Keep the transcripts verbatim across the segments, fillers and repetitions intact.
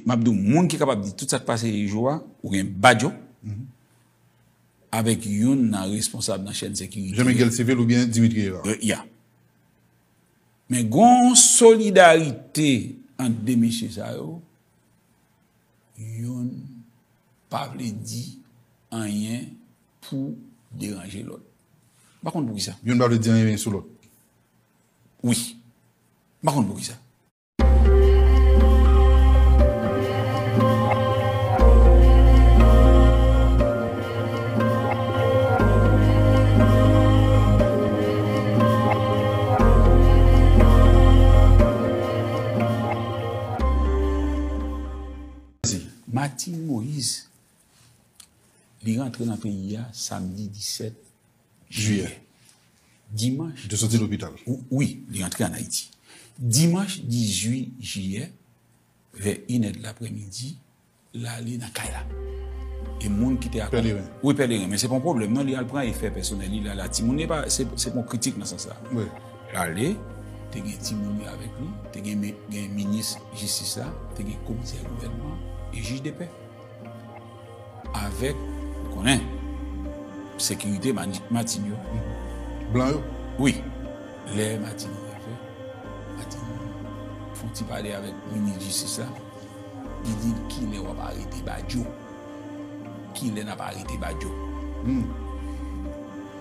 m ap di w, moun ki kapab di tout sa k pase jou a, ou gen Badio, avèk youn nan responsab nan chèn sekirite. Jean Miguel Civil oubyen Dimitri Hérard? Ya. Men gon solidarite ant de mesye sa yo, youn pa vle di anyen pou deranje lòt. M pa konn poukisa. Youn pa vle di anyen sou lòt. Wi. M pa konn poukisa. Martine Moïse, li rantre nan peyi a samdi disèt jiyè. Dimanch. Li te soti lopital. Wi, li rantre ann Ayiti. Dimanch dizuit jiyè, vè inè de laprèmidi, l ale nan kay la. E moun ki te akonpanye. Pèleren. Wi, pèleren. Men se pa yon pwoblèm, non, li al pran efè pèsonèl li, l al a timoun. Li pa, se, se pa yon kritik nan sans la. Wi. L ale, te gen timoun li avèk li, te gen, gen minis jistis la, te gen komisè gouvènman e jij de pè. Avèk, ou konnen, sekirite Mani-, Matin yo. Blan yo? Wi. Lè Matin rive, Matin fè yon ti pale avèk minis jistis la, li di l kilè w ap arete Badio. Kilè n ap arete Badio?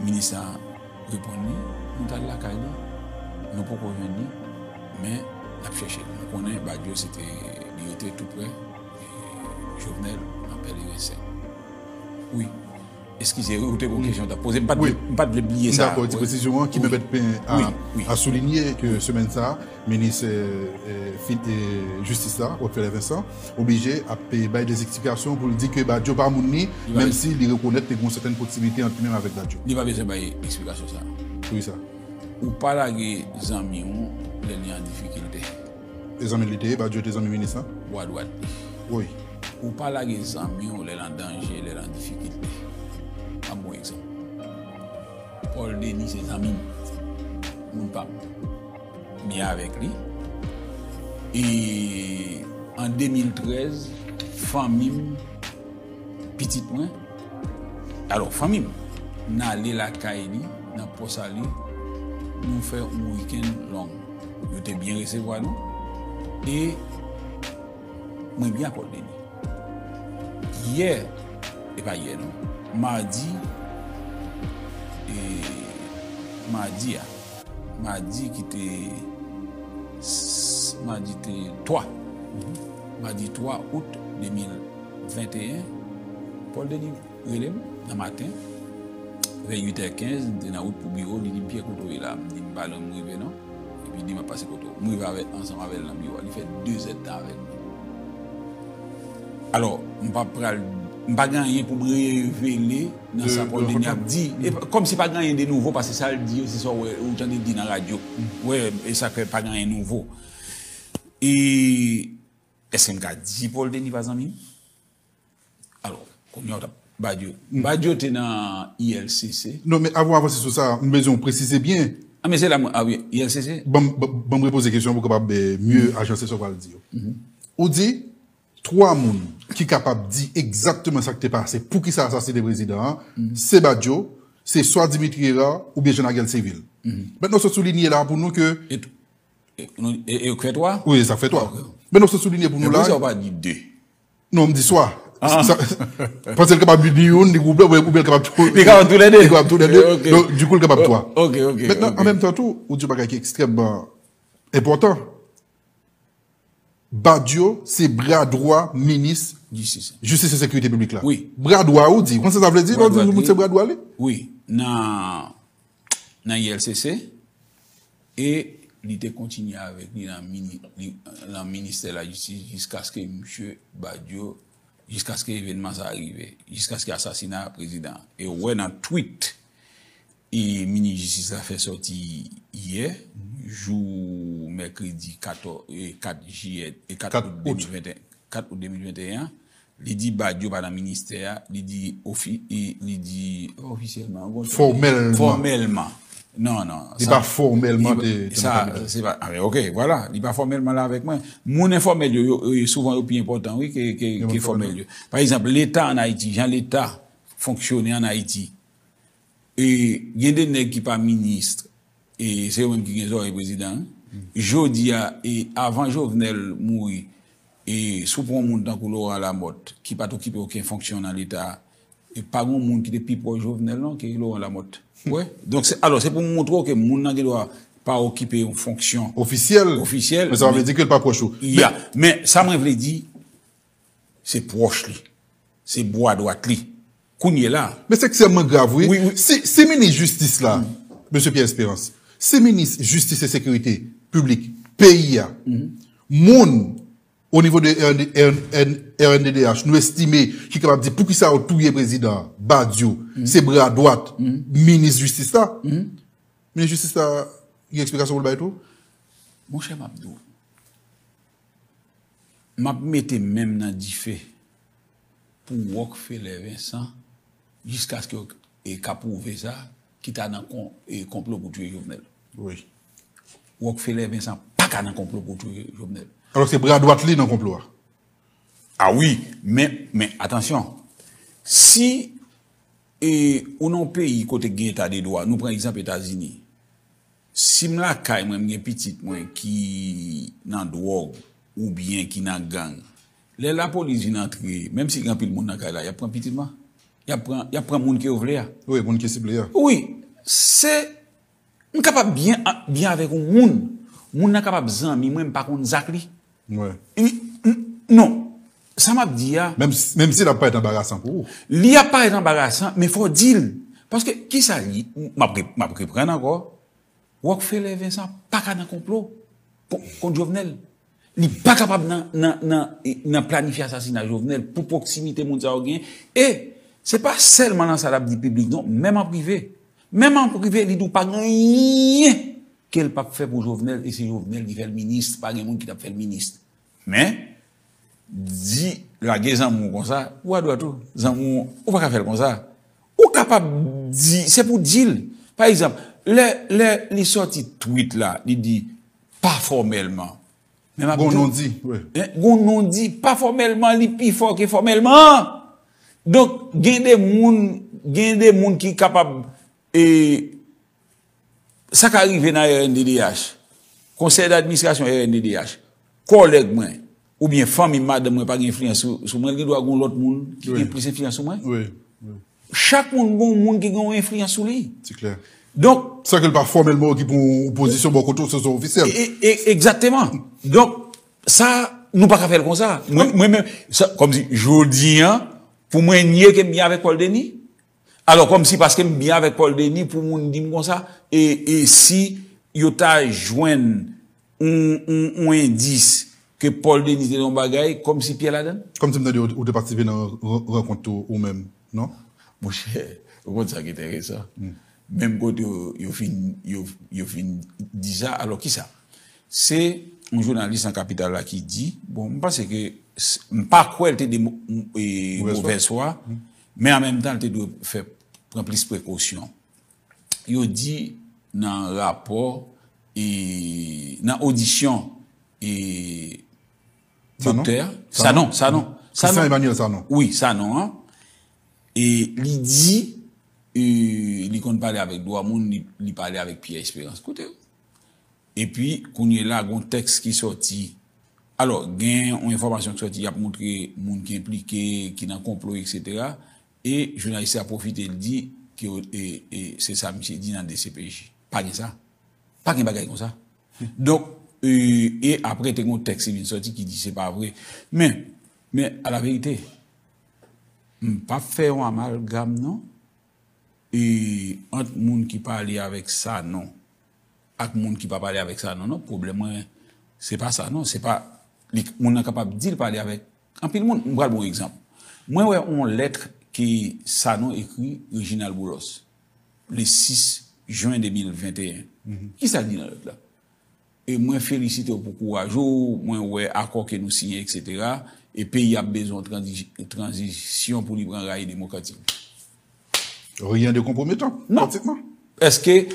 Minis la reponn li, nou t al lakay li, nou poko jwenn li, men n ap chèche l. Nou konnen Badio se te, li rete tou prè Jovenel nan Pèleren sèt. Wi. Eskize, ou te gon kesyon w t ap poze. M pa t vle, m pa t vle bliye sa. Dakò, ti presizyon an ki pèmèt mwen a soulinye ke semèn sa a, minis, eh, eh, fin-, eh, jistis la, Rod-Fèlè Vincent, oblije ap, eh, bay de eksplikasyon pou l di ke Badio pa moun li, menm si li rekonèt te gon sètèn pwoksimitè ant li menm avèk Badio. Li pa bezwen bay eksplikasyon sa. Poukisa? Ou pa lage zanmi w lè li an difikilte. E zanmi l li te ye, Badio te zanmi minis lan? Bwa dwat li. Wi. Ou pa lage zanmi w lè l an danje, lè l an difikilte. M ap ba w egzanp. Paul Denis se zanmi m. Moun pa m. M ye avèk li. E an de mil trèz, fanmi m, pitit mwen, alò, fanmi m, n ale lakay li, nan Pòsali, nou fè yon wikenn long. Yo te byen resevwa nou. E mwen byen akòde li. Yè, e pa yè non, madi, e, madi a, madi ki te, s-, madi te twa. Madi twa out de mil venteyen, Paul Denis rele m nan maten, vè uit è kenz, m te nan wout pou biwo, li di m, "Pyè, kote w ye la?" M di, "M pa lwen m rive non." Epi li di, "M ap pase kote w." M rive avè, ansanm avè l nan biwo a. Li fè de zèdtan avèk mwen. Alò, m pa pral, m pa gen anyen pou m revele nan sa Paul Denis ap di. E pa, kòmsi pa gen anyen de nouvo, paske sa l di yo, se sa w wè, ou tande di nan radyo. Ou wè, e sa k fè pa gen anyen nouvo. E èske m ka di Paul Denis pa zanmi m? Alò, kounye a w t ap Badio. Badio te nan I L C C. Non, men avan w avanse sou sa, m bezwen w presize byen. A, men se la, mwen, a wi, I L C C. Ban m, ban, ban m repoze kesyon an pou w kapab, eh, mye ajanse sa w pral di yo. Ou di, twa moun ki kapab di egzakteman sa k te pase, poukisa asasinen prezidan an, se Badio, se swa Dimitri Hérard oubyen Jean Naguel Civil. Mentnan, w sot soulinye la pou nou ke E, e, e, e, fè twa? Wi, sa fè twa. Ok. Men nou sot soulinye pou nou la. Poukisa w pa di de? Non, m di swa. Ah. Sa, paske l kapab di youn, li oubyen, oubyen l kapab tou. Li kapab tou lè de? Li kapab tou lè de. Ok. Donk, dikou, l kapab twa. Ok, ok. Mentnan, an menm tan tou, ou di yon bagay ki ekstrèmman enpòtan. Badio se bra dwa minis jistis e sekirite piblik la. Wi. Bra dwa, ou di. Ou konn sa sa vle di lè w di yon moun se bra dwa li? Wi. Nan, nan I L C C, e li te kontinye avèk li nan mini-, li, nan ministè lajistis jiskaske misye Badio, jiskaske evènman sa a rive, jiskaske asasina prezidan an. E ou wè nan tweet e minis jistis la fè sòti yè, jou mèkredi katòz, e kat jiyè, e kat out de mil venteyen, kat out de mil venteyen an, li di Badio pa nan ministè a, li di ofi-, e, li di, pa ofisyèlman, fòmèlman. Fòmèlman. Non, non. Li pa fòmèlman te, te sa, se pa, ah, men ok, vwala, li pa fòmèlman la avèk mwen. Moun enfòmèl yo, yo, yo, souvan yo pi enpòtan, wi, ke, ke, ke fòmèl yo. Pa egzanp, Leta ann Ayiti, jan Leta fonksyone ann Ayiti, e gen de nèg ki pa minis, e se yo menm ki gen zòrèy prezidan, wi. Jodi a, e avan Jovenel mouri, e si w pran yon moun tankou Laurent Lamothe, ki pa t okipe okenn fonksyon nan Leta, e pa gen moun ki te pi pwòch Jovenel non ke Laurent Lamothe. Wè. Donk, se, alò, se pou m montre w ke moun nan gen dwa pa okipe yon fonksyon Ofisyèl. Ofisyèl, Men sa pa vle di ke l pa pwòch ou. Ya, men sa mwen vle di, se pwòch li. Se bwa dwat li. Kounye la. Men se ekstrèmman grav, wi. Wi, wi. Si, si minis jistis la, mesye Pierre Espérance, si minis jistis e sekirite piblik peyi a, moun o nivo de R N D, R N D D H, nou estime ki kapab di poukisa yo touye prezidan, Badio, se bra dwat minis jistis la. Minis jistis la, gen eksplikasyon pou l bay tou? Monchè, m ap di w, m ap mete men m nan dife pou Rockefeller Vincent jiskaske yo e ka pwouve sa, ki ta nan kon, e konplo pou touye Jovenel. Wi. Rockefeller Vincent pa ka nan konplo pou touye Jovenel. Alò se bra dwat li nan konplo a. Ah wi, men, men atansyon. Si e, ou nan yon peyi kote gen eta de dwa, nou pran egzanp Etazini. Si m lakay mwen, m gen pitit mwen ki nan dwòg oubyen ki nan gang, lè lapolis vin antre, menm si gen anpil moun nan kay la, y ap pran pitit mwen. Y ap pran, y ap pran moun ke yo vle a. Wi, moun ki sible a. Wi, se, m kapab byen, byen avèk yon moun. Moun nan kapab zanmi mwen, m pa konn zak li. Wi. Li, n-, non, sa m ap di a, Menm, menm si l ap parèt anbarasan pou ou. Li ap parèt anbarasan, men fò w di l. Paske, kisa li, m ap re-, m ap reprann ankò, Rockefeller Vincent pa ka nan konplo pou, kont Jovenel. Li pa kapab nan, nan, nan, nan planifye asasina Jovenel pou pwoksimite moun sa yo gen. E se pa sèlman nan sa l ap di piblik, non, menm an prive. Menm an prive, li di w pa gen anyen ke l p ap fè pou Jovenel, e se Jovenel ki fè l minis, pa gen moun ki t ap fè l minis. Men, di, lage zanmi w konsa, ou a dwa tou, zanmi w, ou pa ka fè l konsa. Ou kapab di, se pou di l. Pa egzanp, lè, lè li sòti tweet la, li di, pa fòmèlman. Men m ap Gon di w, non di, wi. Hein, gon non di, pa fòmèlman, li pi fò ke fòmèlman. Donk, gen de moun, gen de moun ki kapab, e, sa ka rive nan R N D D H, konsèy d'administrasyon R N D D H, kòlèg mwen, oubyen fanmi m, madanm mwen pa gen enfliyans sou, sou mwen, li dwa gon lòt moun ki Wi. Gen plis enfliyans sou mwen. Wi, wi. Chak moun gon moun ki gen yon enfliyans sou li. Se klè. Donk, Sa ke l pa fòmèlman okipe yon pozisyon bò kote w, se yon ofisyèl. E, e, egzakteman. Donk, sa, nou pa ka fè l konsa. Mwen, mwen menm, sa, kòmsi, jodi an, pou mwen nye ke m byen avèk Paul Denis. Alò, kòmsi, paske m byen avèk Paul Denis, pou moun di m konsa, e, e si yo ta jwenn yon, yon, yon endis ke Paul Denis te nan yon bagay, kòmsi Pierre ladan l? Kòmsi m tande ou, ou te patisipe nan ran-, rankont ou, ou menm, non? Monchè, ou konn sa ki enteresan? Menm kote yo, yo fin, yo, yo fin di sa, alò kisa? Se yon jounalis nan kapital la ki di, bon, m panse ke, s-, m pa kwè l te de mo-, m-, e, Movèz fwa. Movèz fwa, men an menm tan, l te dwe fè, pran plis prekosyon. Yo di nan rapò, e, nan odisyon, e, Sanon? Doktè Sanon, Sanon, Christian Sanon. Emmanuel Sanon. Wi, Sanon an. E li di, e, li konn pale avèk dwa moun, li, li pale avèk Pierre Espérance. Koute, epi, kounye la, gon tèks ki sòti. Alò, gen yon enfòmasyon ki sòti, y ap montre moun ki enplike, ki nan konplo, etsetera. E jounalis la pwofite, l di ke, e, e, se sa misye di nan D C P J. Pa gen sa. Pa gen bagay konsa. Donk, e, e apre, te gen yon tèks ki vin sòti ki di se pa vre. Men, men, alaverite, m p ap fè yon amalgam, non. E ant moun ki pale avèk Sanon ak moun ki pa pale avèk Sanon, non, pwoblèm mwen, se pa sa, non. Se pa, li, moun nan kapab di l pale avèk anpil moun. M pral ba w egzanp. Mwen wè yon lèt ke Sanon ekri Reginald Boulos le sis jen de mil venteyen. Kisa l di nan lèt la? E mwen felisite w pou kouraj ou, mwen wè akò ke nou siyen, etsetera. E peyi ap bezwen yon tranzi-, tranzisyon pou li pran rayi demokratik. Rien de konpwometan, Non. Pratikman. Èske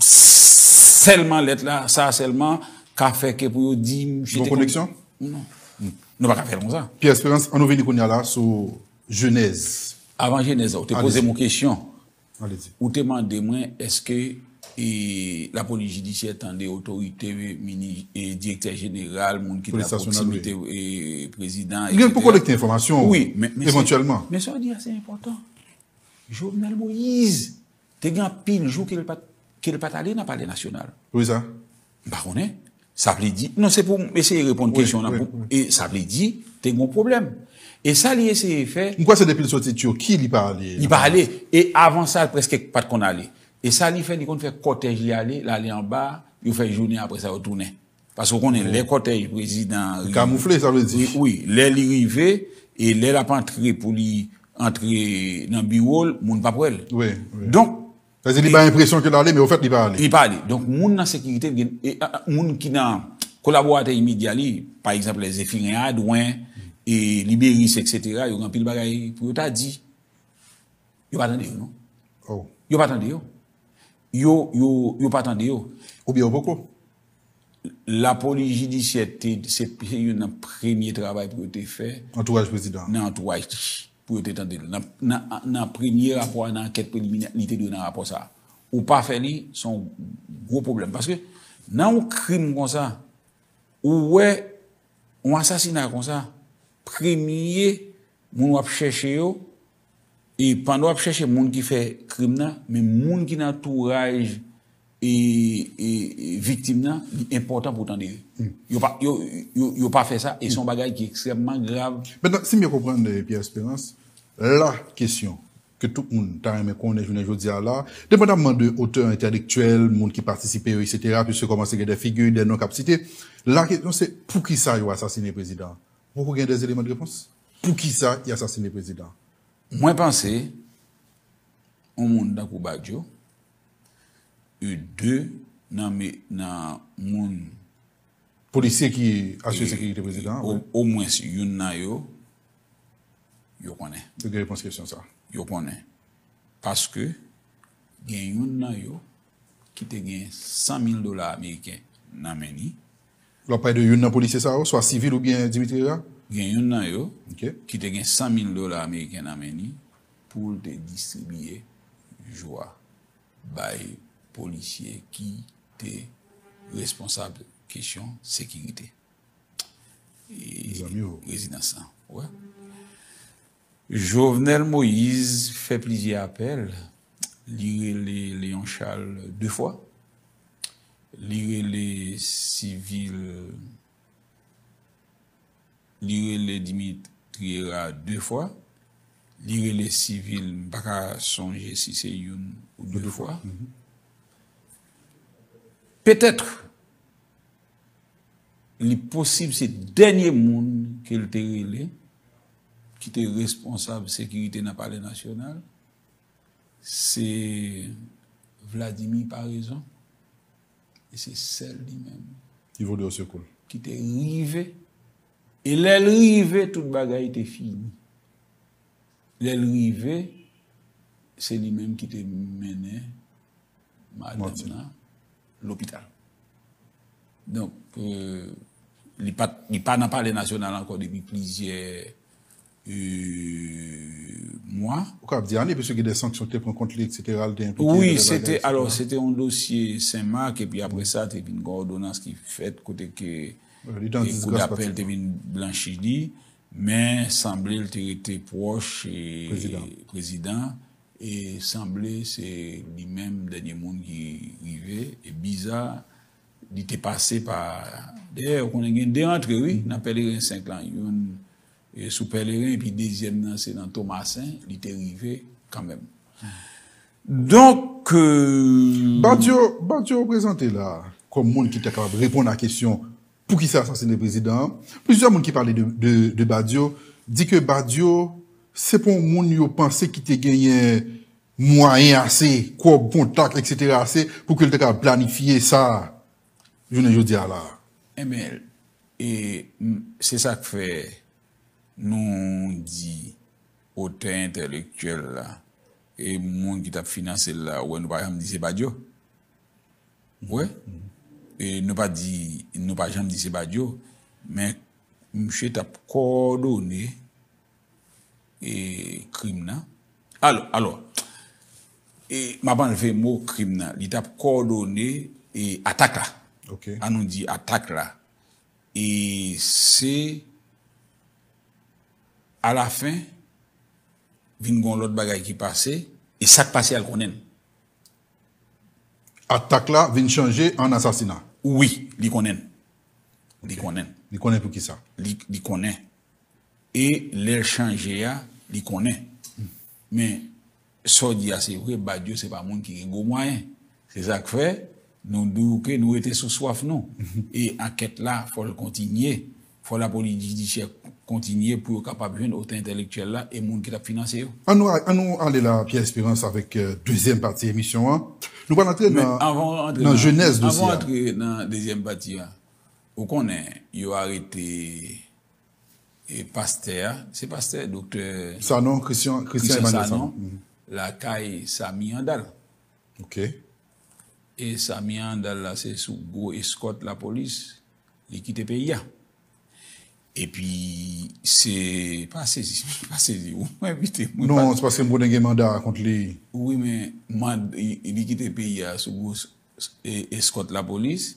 sèlman lèt la, sa sèlman ka fè ke pou yo di misye te konn... Gon koneksyon? Non. Nou pa ka fè l konsa. Pierre Espérance, ann nou vini kounye a la sou jenèz. Avan jenèz la, ou te poze m yon kesyon. Ou te mande mwen, èske e, lapolis jidisyè tande otorite, mini, e, direktè jeneral, moun ki nan pwoksimite, e, prezidan, etsetera. Gen pou kolekte enfòmasyon, evantyèlman. Men sa w di a, se enpòtan. Jovenel Moïse te gen anpil jou ke l pa t, ke l pa t ale nan Palè Nasyonal. Poukisa? M pa konnen. Sa vle di, non, se pou m eseye reponn kesyon an la, e sa vle di, te gen yon pwoblèm. E sa li eseye fè... M kwè se depi l soti Tiki, li pa ale. Li pa ale. E avan sa, l prèske pa t konn ale. E sa li fè, li konn fè kòtèj li ale, l ale anba, yo fè jounen, apre sa, yo tounen. Paske w konnen, lè kòtèj prezidan an rive, li kamoufle, sa vle di. Wi, wi, lè li rive, e lè l ap antre pou li antre nan biwo l, moun p ap wè l. Wi, wi. Donk, sa vle di li bay enpresyon ke l ale, men ofèt li pa ale. Li pa ale. Donk, moun nan sekirite, gen, e, a, a, moun ki nan kolaboratè imedya li, pa egzanp, lè Zephirin Adouin, e Liberis, etsetera, yo gen anpil bagay pou yo ta di. Yo pa tande yo, non. Oh. Yo pa tande yo. Yo, yo, yo pa tande yo. Oubyen yo poko. Lapolis jidisyè te, se, se youn nan premye travay pou yo te fè. Antouraj prezidan. Nan antouraj li, pou yo te tande l. Nan, nan, nan premye rapò a, nan ankèt preliminè, li te dwe nan rapò sa a. Ou pa fè li, se yon gwo pwoblèm. Paske nan yon krim konsa, ou wè yon asasina konsa, premye moun w ap chèche yo, e pandan w ap chèche moun ki fè krim nan, men moun ki nan antouraj e, e, e viktim nan, li enpòtan pou w tande yo. Yo pa, yo, yo, yo pa fè sa, e se yon bagay ki ekstrèmman grav. Mentnan, si m byen konprann, eh, Pierre Espérance, la kesyon ke tout moun ta renmen konnen jounen jodi a la, depandamman de otè entèlektyèl, moun ki patisipe yo, etsetera, piske kòmanse gen de figi, de non k ap site, la kesyon se poukisa yo asasine prezidan an? Poko gen de eleman de repons? Poukisa y asasine prezidan an? Mwen panse, yon moun tankou Badio, e de nan me, nan moun... Polisye ki asire sekirite prezidan an, wi. Omwens youn nan yo, yo konnen. Yo gen repons kesyon sa. Yo konnen. Paske gen youn nan yo ki te gen san mil dola ameriken nan men li. Lè w ap pale de youn nan polisye sa yo, swa sivil oubyen Dimitri Herard? Gen youn nan yo ki te gen san mil dola ameriken nan men li pou l te distribiye jou a bay polisye ki te responsab kesyon sekirite e rezidans lan. Wè. Jovenel Moïse fè plizyè apèl. Li rele Léon Charles de fwa. Li rele sivil, li rele Dimitri Herard de fwa. Li rele sivil, m pa ka sonje si se youn ou de fwa. Petèt, li posib se dènye moun ke l te rele, ki te responsab sekirite nan Palè Nasyonal, se Vladimir Paraison. E se sèl li menm ki vole o sekou l, ki te rive. E lè l rive, tout bagay te fini. Lè l rive, se li menm ki te mennen madanm nan lopital. Donk, euh, li pa, li pa nan Palè Nasyonal ankò depi plizyè, euh, mwa. Ou kapab di ane, piske gen de sanksyon ki te pran kont li, etsetera, li te enplike nan de bagay, etsetera. Wi, se te, alò, se te yon dosye Senmak, epi apre sa, te vin gen òdonans ki fèt kote ke, euh, li te an disgras, kou dapèl te vin blanchi li, men sanble l te rete pwòch, e, prezidan. E sanble se li menm dènye moun ki rive. E biza, li te pase pa dèyè. Ou konnen gen de rantre, wi, nan Pèleren senk lan. Youn, e, sou Pèleren, epi dezyèm nan, se nan Tomasen, li te rive kanmenm. Donk, euh, Badio, Badio prezante la kòm moun ki te kapab reponn a kesyon poukisa asasine prezidan an. Plizyè moun ki pale de, de, de Badio di ke Badio se pa yon moun yo panse ki te genyen mwayen ase, kòb, kontak, etsetera ase pou ke l te ka planifye sa jounen jodi a la. Enben, e, m, se sa k fè nou di otè entèlektyèl la e moun ki t ap finanse l la, ou wè, nou pa janm di se Badio. Ou wè? E nou pa di, nou pa janm di se Badio, men misye t ap kowòdone e krim nan. Alò, alò, e m ap anlve mo krim nan. Li t ap kowòdone e atak la. Ok. An nou di atak la. E se alafen vin gon lòt bagay ki pase, e sa k pase a l konnen l. Atak la vin chanje an asasina. Wi, li konnen l. Li konnen l. Li konnen pou ki sa. Li, li konnen. E lè l chanje a, li konnen. Men, sa w di a se vre, Badio se pa moun ki gen gwo mwayen. Se sa k fè, nou di w ke nou rete sou swaf nou. E ankèt la, fò l kontinye. Fò lapolis jidisyè kontinye pou yo kapab jwenn otè entèlektyèl la e moun ki t ap finanse yo. An nou, an nou ale la, Pierre Espérance, avèk euh, dezyèm pati emisyon an. Nou pral antre nan, nan jenèz dosye a. Antre nan dezyèm pati a, ou konnen, yo arete e pastè a, se pastè, doktè Sanon, Christian, Christian Emmanuel Sanon. Lakay Samy Handal. Ok. E Samy Handal la, se sou gwo eskòt lapolis, li kite peyi a. Epi, se, pa sezi, pa sezi, ou envite mwen. Non, se paske m konnen gen manda kont li. Wi, men mand, li kite peyi a sou gwo e, eskòt lapolis,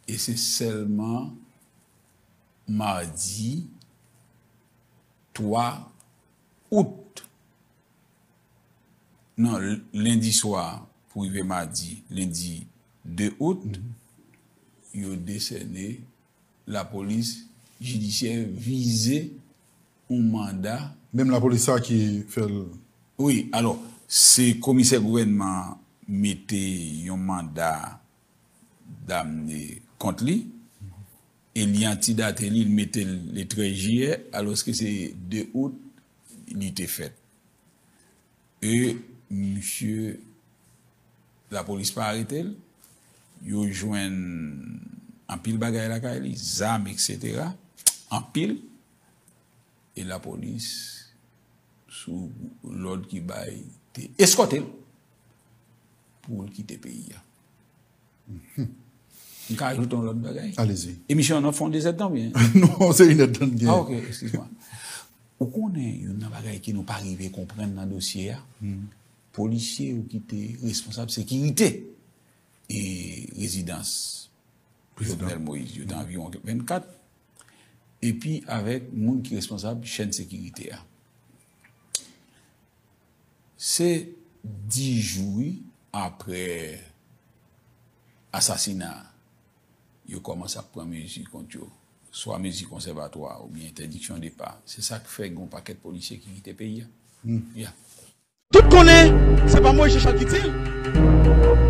e se sèlman madi twa out. Non, lendi swa pou rive madi, lendi de out, yo desène lapolis jidisyè vize yon manda. Menm lapolis sa ki fè l. Wi, alò, se komisè gouvènman mete yon manda damne kont li, e li antidate li, li mete l le trèz jiyè, alòske se de out li te fèt. E misye, lapolis pa arete l, yo jwenn anpil bagay lakay li, zam, etsetera. Anpil. E lapolis, sou lòd ki bay, te eskòte l pou l kite peyi a. M ka ajoute yon lòt bagay? Alezi. Emisyon an ap fè yon dezèdtan byen? Non, se inèdtan gen. Ah, ok, excuse-moi. Ou konnen youn nan bagay ke nou pa rive konprann nan dosye a, polisye yo ki te responsab sekirite e rezidans Jovenel Moïse, yo te anviwon vennkat, epi avèk moun ki responsab chèn sekirite a. Se dis jou, wi, apre asasina a, yo kòmanse ap pran mezi kont yo, swa mezi konsèvatwa oubyen entèdiksyon depa. Se sa k fè gen yon pakèt polisye ki kite peyi a. Ya. Tout konnen, se pa Moïse Jean Charles ki di l.